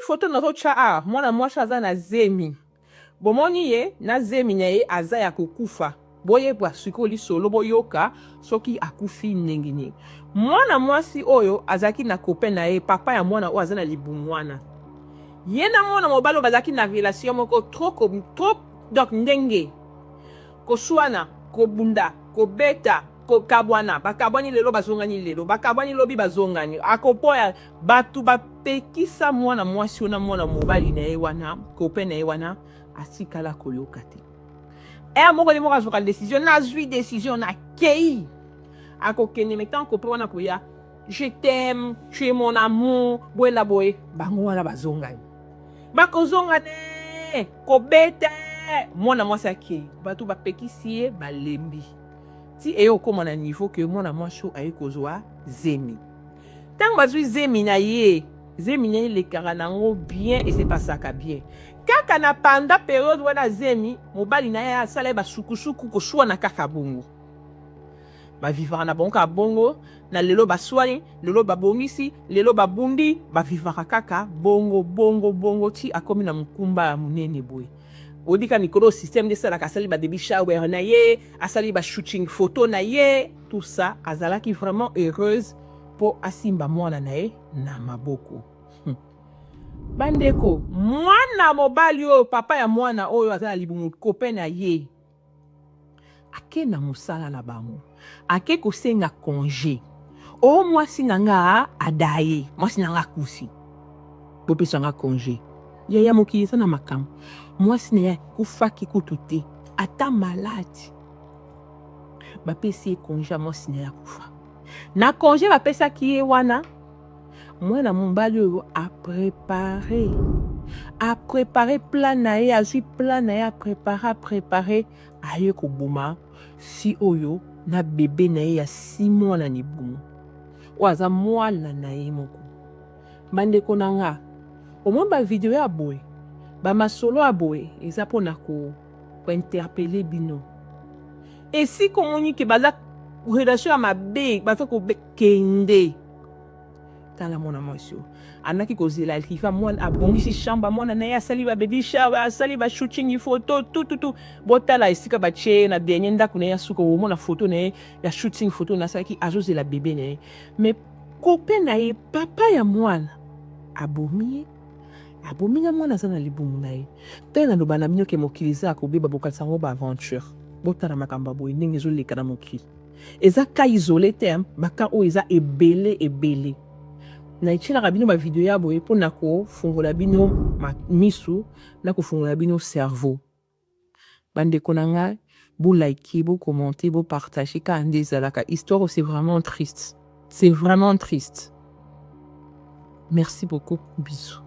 foto nazotya awa, mwana mwasi aza na zemi. Bomoni ye na zemi na ye aza ya kokufa. Boyeba sikoyo lisolo, boyoka soki akufi ndenge nini. Mwana mwasi oyo azalaki na copain na ye, papa ya mwana oyo aza na libumu wana. Ye na mwana mobali oyo bazalaki na relation moko trop trop, donc ndenge koswana, kobunda, kobeta, kokabwana, bakabwani lelo bazongani lelo, bakabwani lobi bazongani. Akopoya bato bapekisa mwana mwasi oyo na mwana mobali na ye wana, copain na ye wana, atikala koyoka te. Heure moko ye moko azwaka décision, nazwi décision, nakei. Akokende mais tant copain wana koya, je t'aime, tu es mon amour, boye na boye, bango wana bazongani. Bakozonga ne kobeta mwana mwasi akei, bato bapekisi ye, balembi. Ti eye okóma na niveau ke mwana mwasi oyo aye kozwa zemi. Ntango bazwi zemi na ye, zemi na ye elekaka nango bien, esepasaka bien. Kaka na pendant période wana zemi, mobali na ye asala ye basukusuku, koswana kaka bongo. Bavivaka na bango kaka bongo, na lelo baswani, lelo babongisi, lelo babundi, bavivaka kaka bongo bongo bongo ti akomi na mokumba ya monene boye. Oyebi kaka mikolo système nde esalaka, asali ba baby shower na ye, asali ba shooting photo na ye, tout ça. Azalaki vraiment heureuse mpo asimba mwana na ye na maboko. Bandeko, mwana mobali oyo, papa ya mwana oyo aza na libumu, copain na ye, ake na mosala na bango, ake kosenga congé. O mwasi na nga adaye, mwasi na nga akufi, bopesa nga congé. Yaya, mokili eza na makambo. Mwasi na ye akufaki kutu te, ata maladi, bapesi ye congé ya mwasi na ye akufa. Na congé bapesaki ye wana, mwana mobali oyo aprépare plan na ye, azwi plan na ye, aprépare, aye koboma si oyo na bebe na ye ya 6 mois na libumu, oyo aza mwana na ye moko. Bandeko na nga, omoni bavideo ya boye, bamasolo ya boye eza mpona kointerpeller bino. Esika omoni ke baza relation ya mabe, baza kokende, tala mwana mwasi oyo andaki kozela riva mwana, abongisi chambre mwana na ye, asali ba baby shower, asali ba shooting photo, tututu. Botala esika batie ye na dernier ndako na ye ya suka, omona photo na ye ya shooting photo na asalaki, azozela bebe na ye. Mais copain na ye, papa ya mwana, abomi ye, abomi na mwana aza na libumu na ye. Mpe naloba na bino ke mokili eza ya kobeba, bokanisa yango ba aventure. Botala makambo ya boye ndenge ezoleka na mokili. Eza cas isolé te, ba cas oyo eza ebele ebele. Na etielaka bino bavideo ya boye mpona kofungola bino misu na kofungola bino cerveau. Bandeko na ngai, bolike, bokommente, bopartage kaka nde ezalaka. Histoire, c'est vraiment triste, c'est vraiment triste. Merci beaucoup, bisous.